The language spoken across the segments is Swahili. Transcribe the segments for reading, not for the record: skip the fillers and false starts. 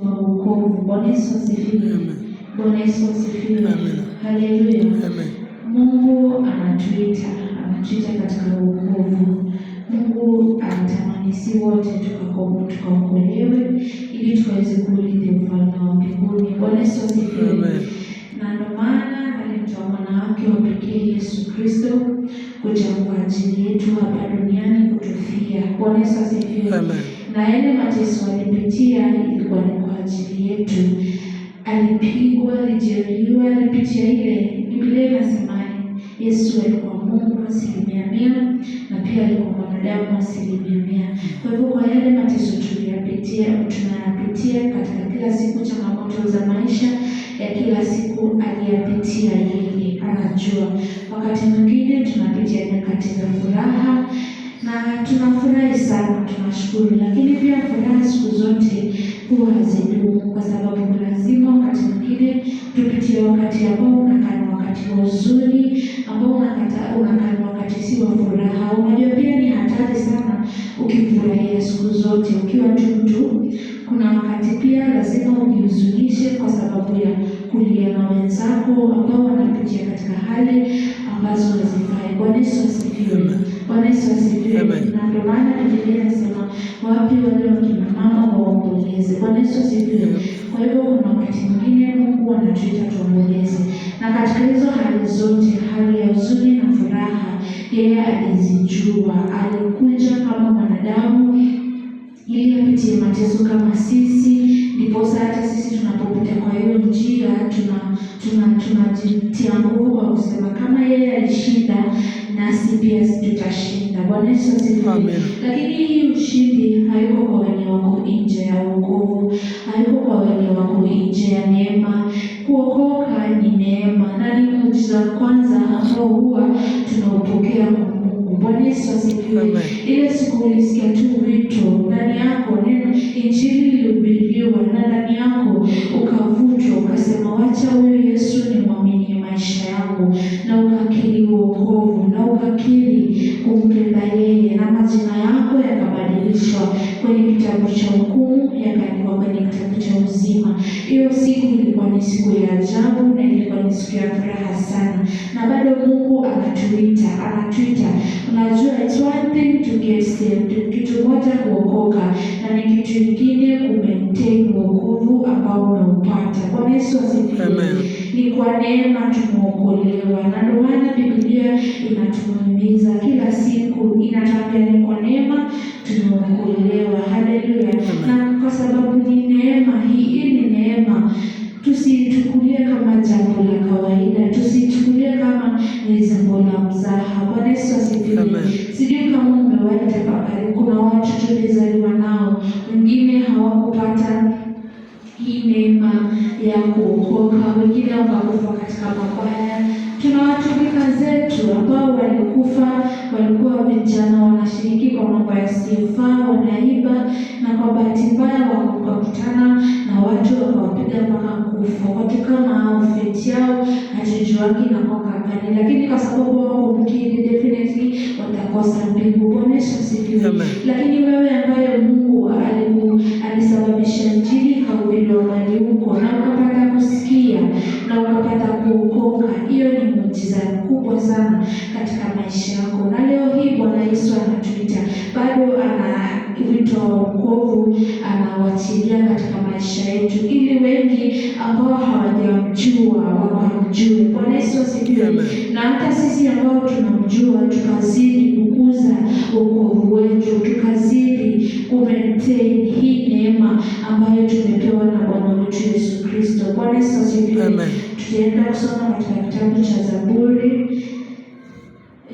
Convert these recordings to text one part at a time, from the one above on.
Wa wokovu. Bwana Yesu asifiwe. Bwana Yesu asifiwe. Haleluya. Mungu anatuita, anatuita katika wokovu. Mungu anatamani si wote tukaokolewe ili tukaweze kurithi ufalme wa mbinguni. Bwana Yesu asifiwe. Na ndio maana alimtoa mwana wake wa pekee Yesu Kristo kuja kwa ajili yetu hapa duniani kutufia. Bwana Yesu asifiwe. Na yale mateso alipitia ilikuwa ni kwa ajili yetu. Alipigwa, alijeruhiwa, alipitia ile. Biblia inasema Yesu alikuwa Mungu 100% na pia alikuwa mwanadamu 100%. Kwa hivyo kwa yale mateso tuliyapitia, tunayapitia katika kila siku, changamoto za maisha ya kila siku aliyapitia yeye, anajua. Wakati mwingine tunapitia nyakati za furaha na tunafurahi sana, tunashukuru, lakini pia furaha siku zote huwa hazidumu, kwa sababu lazima wakati mwingine tupitie wakati ambao unakaa ni wakati wa huzuni, ambao unakaa ni wakati si wa furaha. Unajua pia ni hatari sana ukifurahia siku zote ukiwa tu mtu. Kuna wakati pia lazima ujihuzunishe kwa sababu ya kulia na wenzako ambao wanapitia katika hali ambazo hazifai. Bwana Yesu asifiwe. Bwana Yesu asifiwe. Na ndio maana Biblia inasema wapi wale wakina mama waomboleze. Bwana Yesu asifiwe. Kwa hivyo kuna wakati mwingine Mungu anatuita tuomboleze, na katika hizo hali zote, hali ya huzuni na furaha, yeye alizijua. Alikuja kama mwanadamu ili apitie mateso kama sisi, ndiposa hata sisi tunapopita kwa hiyo njia tunajitia nguvu kwa kusema kama yeye alishinda, nasi pia tutashinda. Bwana Yesu asifiwe. Lakini hii ushindi haiko kwa wenye wako nje ya wokovu, haiko kwa wenye wako nje ya neema. Kuokoka ni neema na ni muujiza kwanza ambao huwa tunaupokea kwa Mungu. Bwana Yesu asifiwe. Ile siku ulisikia tu wito ndani yako, neno Injili ilihubiriwa na ndani yako ukavutwa, ukasema wacha huyu Yesu ni mwamini maisha yangu, na ukakiri wokovu na ukakiri kumpenda yeye, na majina yako yakabadilishwa kwenye kitabu cha hukumu yakaandikwa kwenye kitabu cha uzima. Hiyo siku ilikuwa ni siku ya ajabu na ilikuwa ni siku ya furaha sana, na bado Mungu anatuita, anatuita. Unajua, it's one thing to get saved, kitu moja kuokoka, na ni kitu kingine kumaintain wokovu ambao umeupata. Bwana Yesu asifiwe. Ni kwa neema tumeokolewa, na ndio maana Biblia inatuhimiza kila siku, inatuambia ni kwa neema tumeokolewa. Haleluya! Na kwa sababu ni neema hii, hii ni neema, tusichukulie kama jambo la kawaida, tusichukulie kama ni jambo la mzaha. Bwana Yesu asifiwe. Sijui kama umewahi tafakari, kuna watu tulizaliwa nao, wengine hawakupata hii neema ya kuokoka, wengine wakakufa katika mabaya. Tuna watumika zetu ambao walikufa, walikuwa vijana wanashiriki kwa mambo yasiyofaa, wanaiba, na kwa bahati mbaya wakakutana na watu wakawapiga mpaka kufa. Watu kama hao fate yao hatujuangi inakuwa gani, lakini kwa sababu wako mkiri, definitely watakosa mbingu. Bwana Yesu asifiwe. Lakini wewe ambaye Mungu alisababisha Injili ikahubiriwa mahali huko na ukapata kusikia na ukapata kuokoka, hiyo ni muujiza mkubwa sana katika maisha yako. Na leo hii Bwana Yesu anatuita, bado ana wito wa wokovu anawachilia katika maisha yetu, ili wengi ambao hawajamjua wakamjue. Bwana Yesu asifiwe. Na hata sisi ambao tunamjua tukazidi kukuza wokovu wetu, tukazidi kumaintain hii neema ambayo tumepewa na Bwana wetu Yesu Kristo. Bwana Yesu asifiwe. Tutaenda kusoma katika kitabu cha Zaburi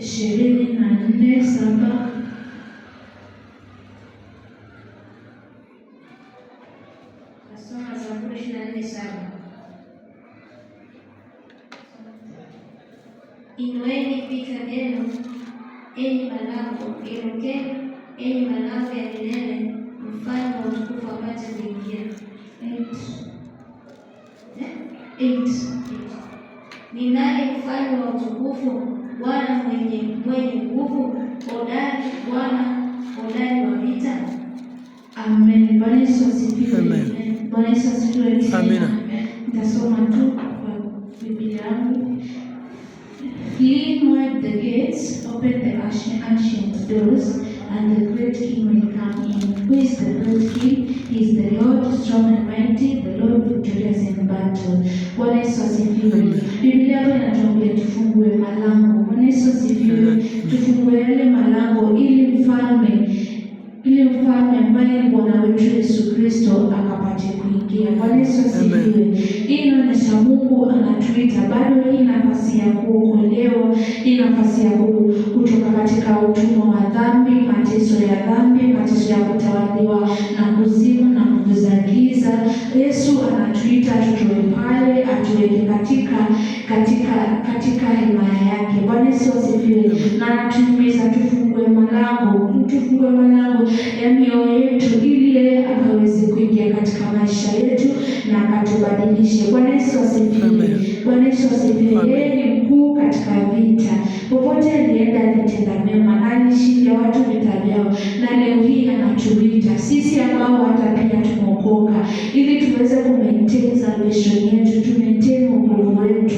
24:7. Nasoma Zaburi 24:7. Inueni vichwa vyenu, enyi malango, inukeni, enyi malango ya milele, mfalme wa utukufu apate kuingia. Eight. Eh? Eight. Ni nani mfalme wa utukufu? Bwana mwenye nguvu, hodari, Bwana hodari wa vita. Amen. Bwana Yesu asifiwe. Amen. Bwana Yesu asifiwe tena. Amina. Nitasoma tu kwa Biblia yangu. Fling wide the gates, open the ancient doors, and the great King will come in. Who is the great King? He is the Lord strong and mighty, the Lord victorious in battle. Bwana Yesu asifiwe. Biblia hapa inatuambia tufungue malango. Bwana Yesu asifiwe. Tufungue yale malango ili mfalme ambaye ni Bwana wetu Yesu Kristo akapate kuingia. Bwana Yesu asifiwe. Hii inaonyesha Mungu anatuita bado, hii nafasi ya kuokolewa, hii nafasi ya kutoka katika utumwa wa dhambi, mateso ya dhambi, mateso ya kutawaliwa na kuzimu na nguvu za giza. Yesu anatuita tutoe pale, atuweke katika himaya yake. Bwana Yesu asifiwe. Na anatuhimiza tufungue malango ya mioyo yetu ili yeye akaweze kuingia katika maisha yetu na akatubadilishe. Bwana Yesu asifiwe. Amen. Bwana Yesu asifiwe. Amen. Yeye ni mkuu katika vita. Popote alienda alitenda mema na alishinda watu vita vyao, na leo hii anatuita sisi ambao hata pia tumeokoka, ili tuweze ku maintain salvation yetu, tu maintain wokovu wetu.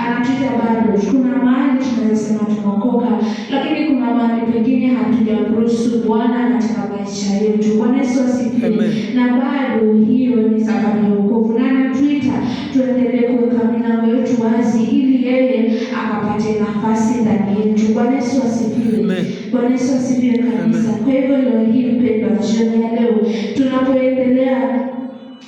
Anatuita bado. Kuna mahali tunaweza sema tumeokoka, lakini kuna mahali pengine hatujamruhusu Bwana katika maisha yetu. Bwana Yesu asifiwe. Amen. Na bado hiyo ni safari ya wokovu, na anatuita tuendelee kuweka milango yetu wazi ili yeye akapate nafasi ndani yetu. Bwana Yesu asifiwe. Amen. Bwana Yesu asifiwe kanisa. Amen. Kwa hivyo leo hii mpendwa, jioni ya leo tunapoendelea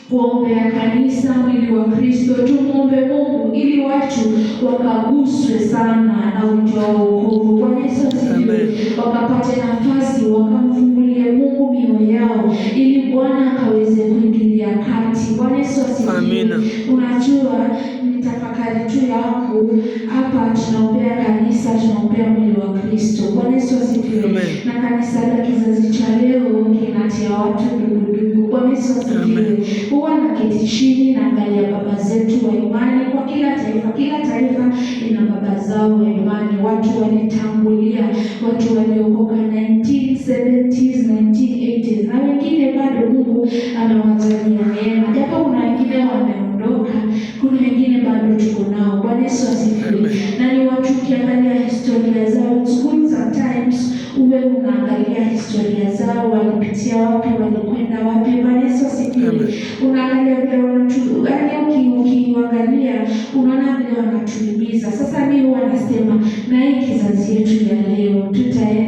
kuombea kanisa, mwili wa Kristo, tumwombe Mungu ili watu wakaguswe sana na wito wa wokovu. Bwana Yesu asifiwe. Amen. Wakapate nafasi, wakamfungulie Mungu mioyo yao ili Bwana akaweze kuingilia kati. Bwana Yesu asifiwe. Amina. Unajua, ni tafakari tu yangu hapa, tunaombea kanisa, tunaombea mwili wa Kristo. Bwana Yesu asifiwe. Amen. Na kanisa la kizazi cha leo kinatia watu dukuduku. Bwana Yesu asifiwe. Amen. Huwa naketi chini naangalia baba zetu wa imani kwa kila taifa. Kila taifa ina baba zao wa imani, watu walitangulia, watu waliokoka 1970s, 1980s na wengine bado Mungu amewajalia neema, japo kuna wengine wameondoka, kuna wengine bado tuko nao. Bwana Yesu asifiwe. Amen. Na ni watu ukiangalia historia zao, it's good sometimes uwe unaangalia historia zao, walipitia wapi, walikwenda wapi. Bwana Yesu asifiwe. Amen. Unaangalia vile wanatu, yaani ukiangalia unaona vile wanatuhimiza. Sasa mi huwa nasema na hii kizazi yetu ya leo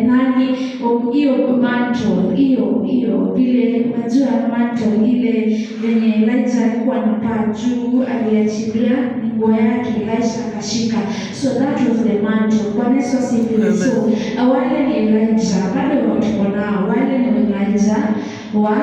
nani hiyo mantle hiyo vile, unajua mantle ile venye Elijah alikuwa anapaa juu, aliachilia nguo yake, Elisha akashika. So that was the mantle. Bwana Yesu asifiwe. Amen. So wale ni Elijah, bado tuko nao, wale ni Elijah wa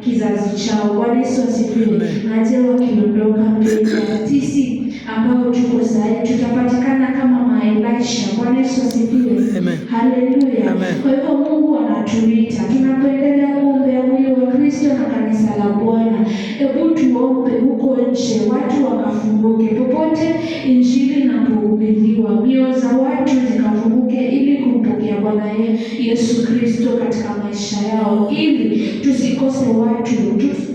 kizazi chao. Bwana Yesu asifiwe. Amen. Na je, wakiondoka mbele, sisi ambao tuko sahii tutapatikana kama Maelisha. Bwana Yesu asifiwe. Amen. Haleluya. Amen. Kwa hivyo Mungu anatuita tunapoendelea kuombea mwili wa Kristo na kanisa la Bwana. Hebu tuombe huko nje, watu wakafunguke popote injili inapohubiriwa, mioyo za watu zikafunguke ili kumpokea Bwana Yesu Kristo katika maisha yao, ili tusikose watu,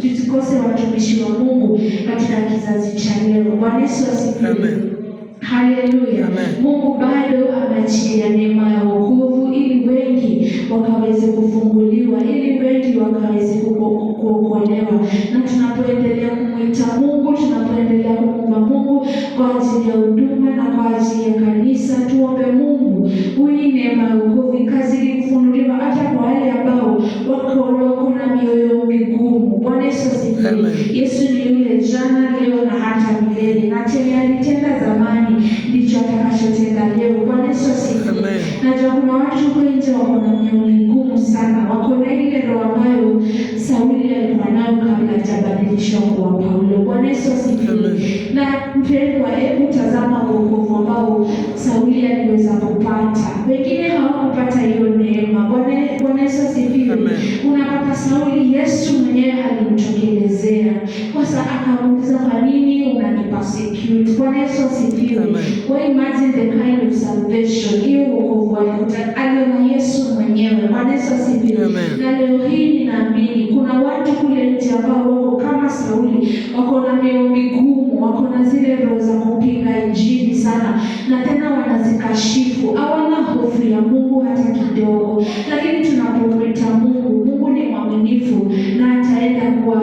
tusikose watumishi wa Mungu katika kizazi cha leo. Bwana Yesu asifiwe. Amen. Haleluya. Amen. Mungu bado ameachilia neema ya wokovu ili wengi wakaweze kufunguliwa, ili wengi wakaweze kuokolewa. Na tunapoendelea kumwita Mungu, tunapoendelea kumwomba Mungu kwa ajili ya huduma na kwa ajili ya kanisa, tuombe Mungu hii neema ya wokovu ikazidi kufunuliwa hata kwa wale ambao wako na mioyo migumu. Bwana Yesu asifiwe. Amen. Yesu ni yule jana, leo na hata milele, na chenye alitenda zamani ndicho atakachotenda leo. Bwana Yesu asifiwe. Amen. Najua kuna watu huko nje wako na mioyo migumu sana, wako na ile roho ambayo Sauli alikuwa nayo kabla hajabadilishwa kuwa Paulo. Bwana Yesu asifiwe. Amen. Na mpendwa, hebu tazama wokovu ambao Sauli aliweza kupata. Wengine hawakupata hiyo neema. Bwana Yesu asifiwe. Amen. Unapata Sauli, Yesu mwenyewe alimtokelezea kwanza, akamuuliza kwa nini unanipersecute? Bwana Yesu asifiwe. Amen. Well, imagine the kind of salvation, hiyo wokovu alikuta aliona Yesu mwenyewe. Bwana Yesu asifiwe. Amen. Na leo hii ninaamini kuna watu kule nje ambao wako kama Sauli. wako na mioyo migumu, wako na zile roho za kupinga Injili sana, na tena wanazikashifu, hawana hofu ya Mungu hata kidogo. Lakini tunapomwita Mungu, Mungu ni mwaminifu na ataenda kuwa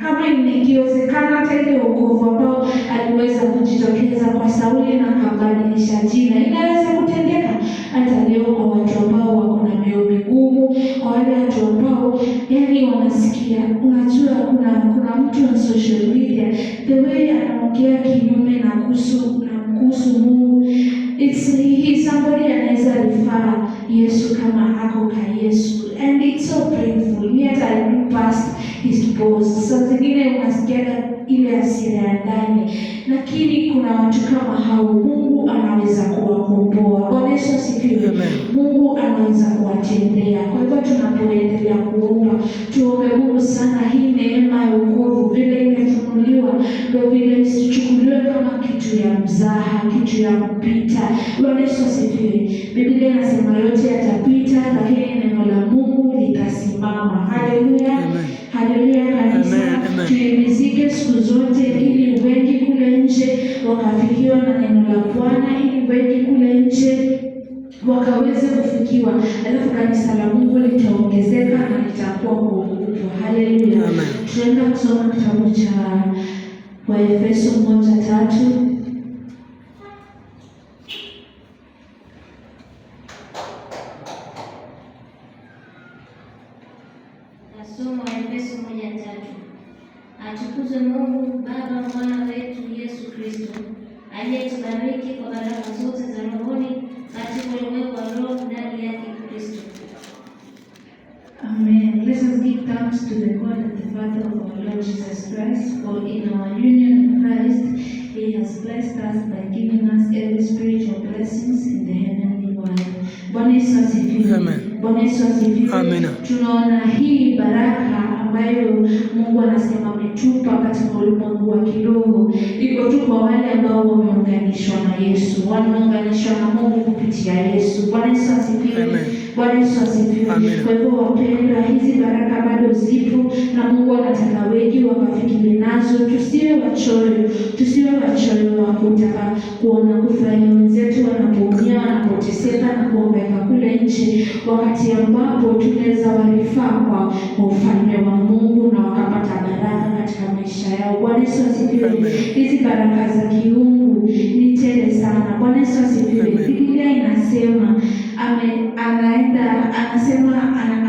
kama ikiwezekana hata ile wokovu ambao aliweza kujitokeza kwa Sauli na akabadilisha jina, inaweza kutendeka hata leo kwa watu ambao wako na mioyo migumu, kwa wale watu ambao yani wanasikia. Unajua, kuna mtu wa social media, the way anaongea kinyume na kuhusu Mungu, it's he somebody anaweza refer Yesu kama ako ka Yesu, and it's so painful. Me hata I do past his post. Saa zingine unasikiaga ile hasira ya ndani, lakini kuna watu kama hao Mungu anaweza kuwakomboa. Bwana Yesu asifiwe. Amen. Mungu anaweza kuwatendea. Kwa hivyo tunapoendelea kuomba, tuombe Mungu sana hii neema ya wokovu vile imefunuliwa, ndio vile isichukuliwe kama kitu ya mzaha, kitu ya kupita. Bwana Yesu asifiwe. Biblia inasema yote yatapita, lakini neno la Mungu litasimama. Haleluya. Amen. Haleluya kanisa. Amen, amen. Tuhimizike siku zote ili wengi kule nje wakafikiwa na neno la Bwana, ili wengi kule nje wakaweze kufikiwa, alafu kanisa la Mungu litaongezeka na litakuwa kwa ukubwa. Haleluya. Amen. Tunaenda kusoma kitabu cha Waefeso 1:3. Nasoma Waefeso 1:3. Atukuzwe Mungu Baba Bwana wetu Yesu Kristo, aliyetubariki kwa baraka zote za rohoni katika ulimwengu wa roho ndani yake Kristo. Amen. Let us give thanks to the God and the Father of our Lord Jesus Christ, for in our union in Christ, He has blessed us by giving us every spiritual blessings in the heavenly world. Bwana Yesu asifiwe. Amen. Bwana Yesu asifiwe. Amina. Tunaona hii baraka ambayo Mungu anasema ametupa katika ulimwengu wa kiroho iko tu kwa wale ambao wameunganishwa na Yesu, wameunganishwa na Mungu kupitia Yesu. Bwana Yesu asifiwe. Amen. Bwana Yesu asifiwe. Amina. Kwa hivyo wapendwa, hizi baraka bado zipo na Mungu anataka wengi wakafikiwe nazo. Tusiwe wachoyo, tusiwe wachoyo wa kutaka kuona kufurahia wenzetu wanapoumia, wanapoteseka na kuhangaika kule nje, wakati ambapo tunaweza warefer kwa ufalme wa Mungu na wakapata baraka katika maisha yao. Bwana Yesu asifiwe. Amen. Hizi baraka za kiungu ni tele sana. Bwana Yesu asifiwe. Amen. Biblia inasema anaenda anasema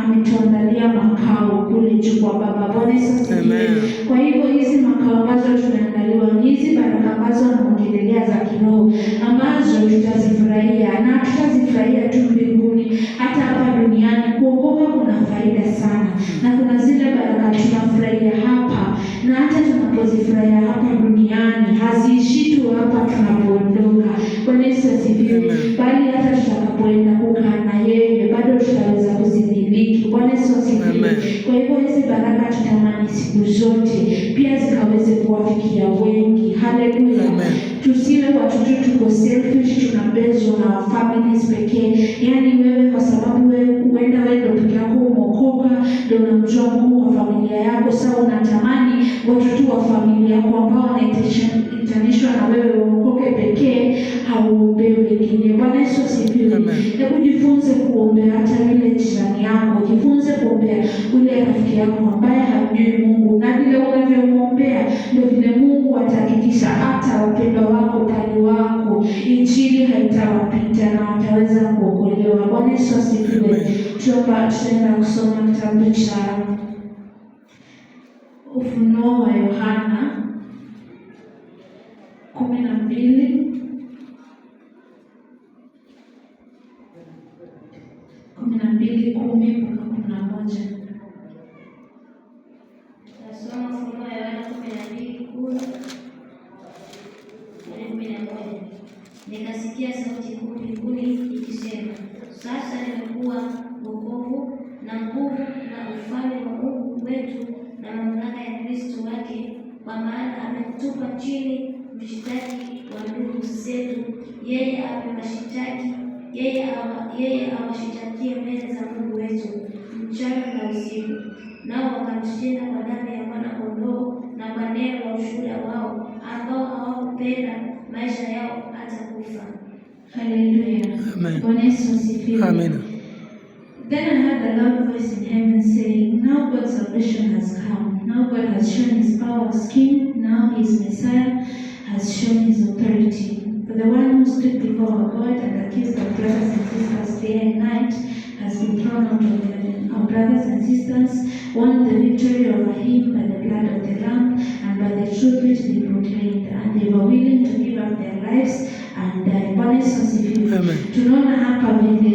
ametuandalia makao kule juu kwa Baba. Bwana Yesu asifiwe. Amen. Kwa hivyo hizi makao ambazo tumeandaliwa ni hizi baraka ambazo anaongelelea za kiroho ambazo tutazifurahia na tutazifurahia tu mbinguni, hata hapa duniani. Kuokoka kuna faida sana, na kuna zile baraka tunafurahia hapa, na hata tunapozifurahia hapa duniani haziishi tu hapa tunapoondoka. Bwana Yesu asifiwe. Amen. Bali hata tutakapoenda kukaa na yeye bado tutaweza kuzimiliki. Bwana Yesu asifiwe. Amen. Kwa hivyo hizi baraka tutamani siku zote pia zikaweze kuwafikia wengi. Haleluya. Amen. Tusiwe watu tu tuko selfish, tunabezwa na our families pekee. Yaani wewe kwa sababu wewe huenda wewe ndio peke yako umeokoka, ndio unamjua Mungu kwa familia yako, sasa unatamani watu tu wa familia yako ambao wanaitanishwa na wewe waokoke pekee, hauombei wengine. Bwana Yesu asifiwe. Amen. Hebu jifunze kuombea hata yule jirani yako, jifunze kuombea yule rafiki yako ambaye hamjui Mungu, na vile unavyomwombea ndio vile Mungu atahakikisha hata wapendwa wako upande wako injili haitawapita na wataweza kuokolewa. Bwana Yesu asifiwe. Amen. Tuomba, tutaenda kusoma kitabu cha Ufunuo wa Yohana 12 12:10 mpaka 11. Tasoma Ufunuo wa Yohana 12:10 hadi 11. Nikasikia sauti kuu mbinguni ikisema, sasa nimekuwa wokovu na nguvu na ufalme wa Mungu wetu na mamlaka ya Kristo wake, kwa maana ametupa chini mshitaki wa ndugu zetu, yeye amewashitaki yeye awashitakie mbele za Mungu wetu mchana na usiku. Nao wakamshinda kwa damu ya mwana kondoo na na kwa neno la ushuhuda wao, ambao hawakupenda maisha yao hata kufa. Hallelujah. Amen. Bwana Yesu asifiwe. Amen. Then I heard a loud voice in heaven saying, "Now God's salvation has come. Now God has shown his power as king. Now his Messiah has shown his authority. For the one who stood before our God and accused our brothers and sisters day and night has been thrown out of heaven. Our brothers and sisters won the victory over him by the blood of the Lamb and by the truth which they proclaimed, and they were willing to give up their lives and die." Bwana Yesu asifiwe. Amen. Tunaona hapa vile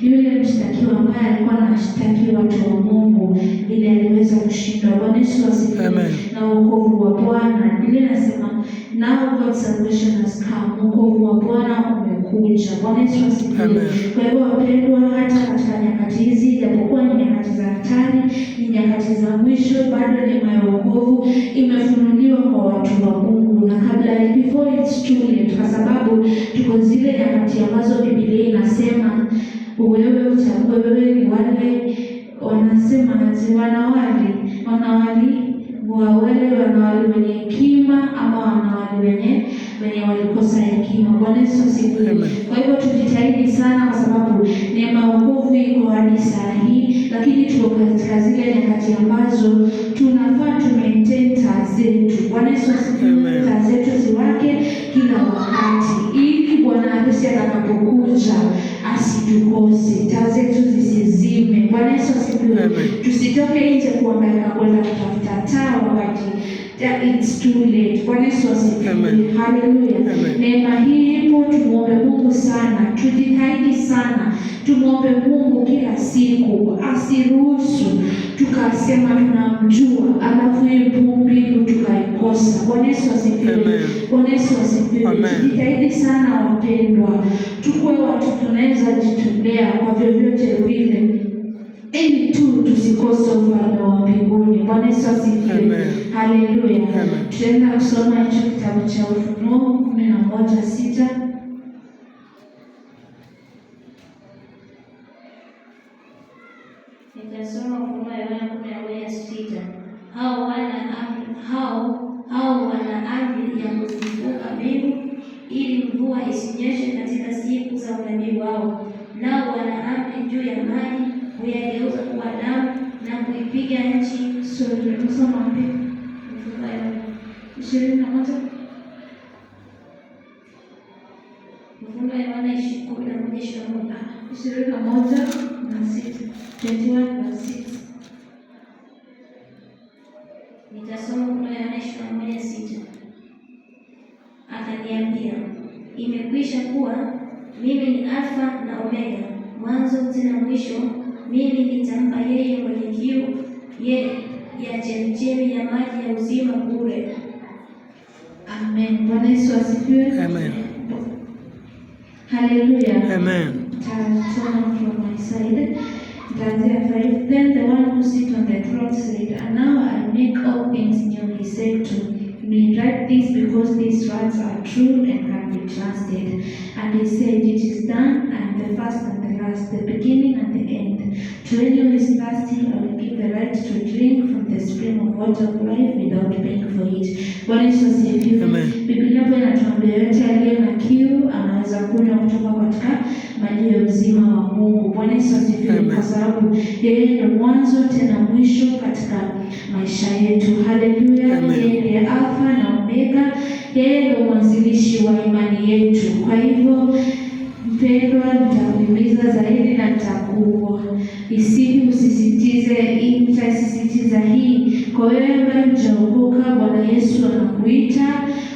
yule mshtakiwa ambaye alikuwa anashtaki watu wa Mungu vile aliweza kushindwa. Bwana Yesu asifiwe. Amen. Na wokovu wa Bwana, Biblia inasema, "Now God's salvation has come." Wokovu wa Bwana umekuja. Bwana Yesu asifiwe. Amen. Kwa hivyo wapendwa, hata katika nyakati hizi, japokuwa ni nyakati za hatari, ni nyakati za mwisho, bado neema ya wokovu imefunuliwa kwa watu wa Mungu, na kabla, before it's too late, kwa sababu tuko zile nyakati ambazo Biblia inasema wewe uchague, wewe ni wale wanasema aje, wanawali wa wale wanawali wenye hekima ama wanawali wenye walikosa hekima. Bwana Yesu asifiwe. Amen. Kwa hivyo tujitahidi sana, kwa sababu neema ya wokovu iko hadi saa hii, lakini tuko katika zile nyakati ambazo tunafaa tu maintain taa zetu. Bwana Yesu asifiwe. Amen. Taa zetu ziwake kila wakati, ili bwana harusi atakapokuja asitukose, taa zetu zisizime. Bwana Yesu asifiwe. Amen. Tusitoke nje kuhangaika kwenda kutafuta taa wakati it's too late. Bwana Yesu asifiwe. Amen. Haleluya. Amen. Neema hii ipo, tumuombe Mungu sana, tujitahidi sana, tumuombe Mungu kila siku, asiruhusu tukasema tunamjua alafu hii mbingu tukaikosa. Bwana Yesu asifiwe. Amen. Bwana Yesu asifiwe. Amen. Tujitahidi sana wapendwa, tukuwe watu tunaweza jitolea kwa vyovyote vile ili tu tusikose ufalme wa mbinguni. Bwana Yesu asifiwe. Amen. Haleluya. Amen. Tutaenda kusoma hicho kitabu cha Ufunuo 11:6. Nitasoma Ufunuo Yohana 11:6. Hao wana amri ya kuzifunga mbingu ili mvua isinyeshe katika siku za unabii wao, nao wana amri juu ya maji kuyageuza kuwa damu na kuipiga nchi. Sorry, tumesoma wapi? Ufunuo Yohana 21. Ufunuo Yohana 11:21. 21 na 6. 21 verse 6. Nitasoma Ufunuo Yohana 21:6. Akaniambia, "Imekwisha kuwa. Mimi ni Alfa na Omega, mwanzo tena mwisho. Mimi nitampa yeye mwenye kiu ya chemchemi ya maji ya uzima bure." Amen. Bwana Yesu asifiwe. Amen. Haleluya. Amen. Nitasoma from my side. Nitaanzia 5. "Then the one who sit on the throne said, 'And now I make all things new.' He said to me, 'Write this, because these words are true and can be trusted.' And he said, 'It is done. I am the first and the last, the beginning and the end. To any who is thirsty, I will give the right to drink from the spring of water of life without paying for it.'" Bwana Yesu asifiwe. Amen. Biblia hapo inatuambia yote aliye na kiu anaweza kunywa kutoka katika maji ya uzima wa Mungu. Bwana Yesu asifiwe, Amen. kwa sababu yeye ndio mwanzo tena mwisho katika maisha yetu. Haleluya. Amen. Yeye ndiye Alfa na Omega, yeye ndio mwanzilishi wa imani yetu. Kwa hivyo mpendwa, nitakuhimiza zaidi na nitakuisihi usisitize, nitasisitiza hii kwa wewe ambaye hujaokoka. Bwana Yesu anakuita,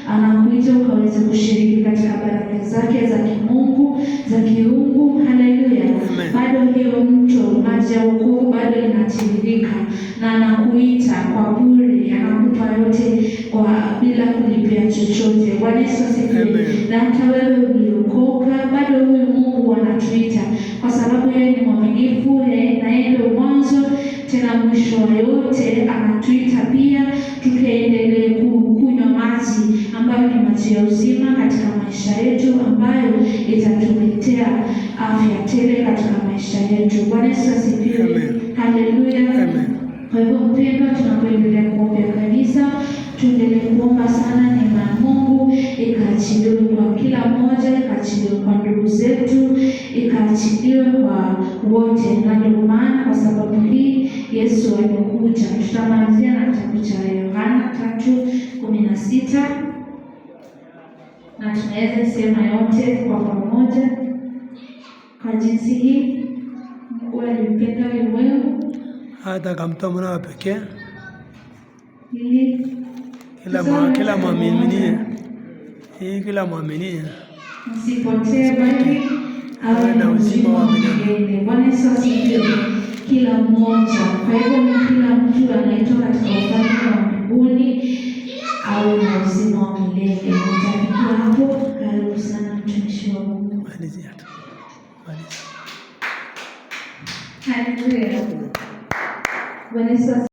anakuita ukaweze kushiriki katika baraka zake za kimungu, za kiungu. Haleluya! Amen. Bado hiyo mto maji ya wokovu bado inatiririka na anakuita kwa bure, anakupa yote kwa bila kulipia chochote. Bwana Yesu asifiwe. Amen. Na hata wewe uliokoka, bado huyu Mungu anatuita kwa sababu yeye ni mwaminifu, na yeye ndio mwanzo tena mwisho wa yote. Anatuita pia tukaendelee kunywa maji ambayo ni maji ya uzima katika maisha yetu, ambayo itatuletea afya tele katika maisha yetu. Bwana Yesu asifiwe. Amen. Haleluya. Amen. Kwa hivyo mpendwa, tunapoendelea kuombea kanisa, Tuendelee kuomba sana neema ya Mungu ikaachiliwe kwa kila mmoja, ikaachiliwe kwa ndugu zetu, ikaachiliwe kwa wote. Na ndio maana kwa sababu hii Yesu alikuja. Tutamalizia na kitabu cha Yohana 3:16 na tunaweza sema yote kwa pamoja. Kwa jinsi hii Mungu alimpenda ulimwengu hata akamtoa mwanawe pekee ili kila mwaminie, kila mwaminie msipotee bali awe na uzima wa milele. Bwana Yesu asifiwe. Kila mmoja. Kwa hivyo ni kila mtu anaitwa